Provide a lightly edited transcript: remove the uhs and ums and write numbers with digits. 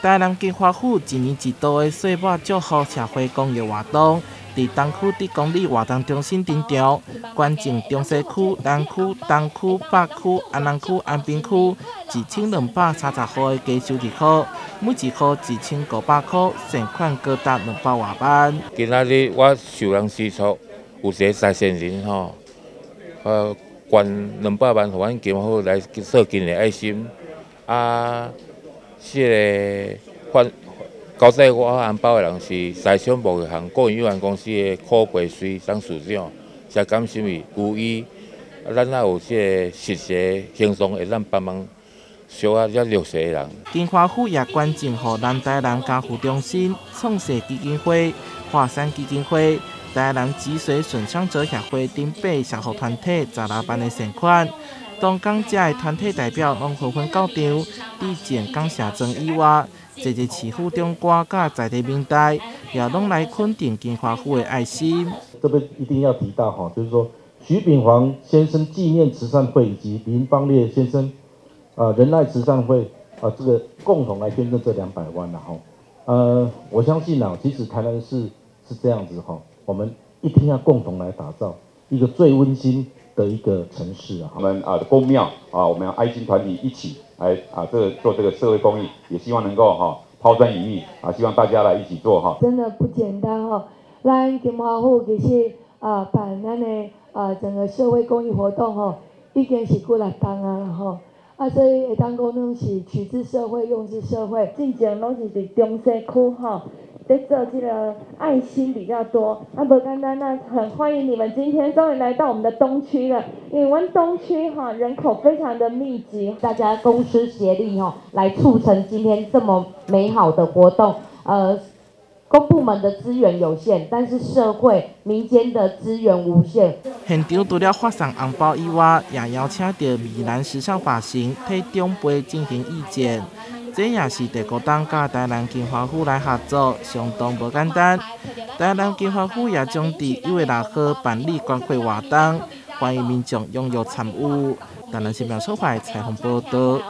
台南金華府一年一度的歲末祝福社會公益活動，佇東區德公里活動中心登場，捐贈中西區、南區、東區、北區、安南區、安平區1230戶的低收入戶，每一戶1500箍，善款高達200外萬。今仔日我受人師囑，有一个慈善人吼，捐200萬予阮金華府來做今年愛心，啊，這个發交代我紅包的人是財商貿易行股份有限公司的柯培瑞董事長，誠感謝伊有伊，啊，咱也有這个實際行動會當幫忙小可遮弱勢的人。金華府也捐贈予南台南家扶中心、創世基金會、華山基金會、台南脊髓損傷者協會等八社福團體16萬的善款。當講遮的團體代表攏紛紛到場，致贈感謝狀以外，濟濟市府長官佮在地民代也攏來肯定金華府的愛心。這邊一定要提到哈，就是說徐秉煌先生紀念慈善會以及林邦烈先生啊仁愛慈善會啊，這個共同來捐贈這200萬啦吼。我相信啊，其實台南市是這樣子哈，我們一定要共同來打造一個最溫馨的一個城市啊。我們啊宮廟啊，我們愛心團體一起來啊，這個做這個社會公益，也希望能夠哈拋磚引玉啊，希望大家來一起做哈。真的不簡單哈，咱金華府其實啊辦咱的啊整個社會公益活動吼，已經是幾若冬啊吼，啊所以會當講攏是取之社會，用之社會。進前攏是佇中西區吼，在做這個愛心比較多，啊無簡單，那很歡迎你們今天終於來到我們的東區了，因為阮東區哈人口非常的密集，大家公私協力吼，來促成今天這麼美好的活動。公部門的資源有限，但是社會民間的資源無限。現場除了發送紅包以外，也邀請著美蘭時尚髮型替長輩進行義剪。這也是第五冬佮台南金華府來合作，相當無簡單。台南金華府也將佇1月6號辦理關懷活動，歡迎民眾踴躍參與。台南新聞所採訪報導。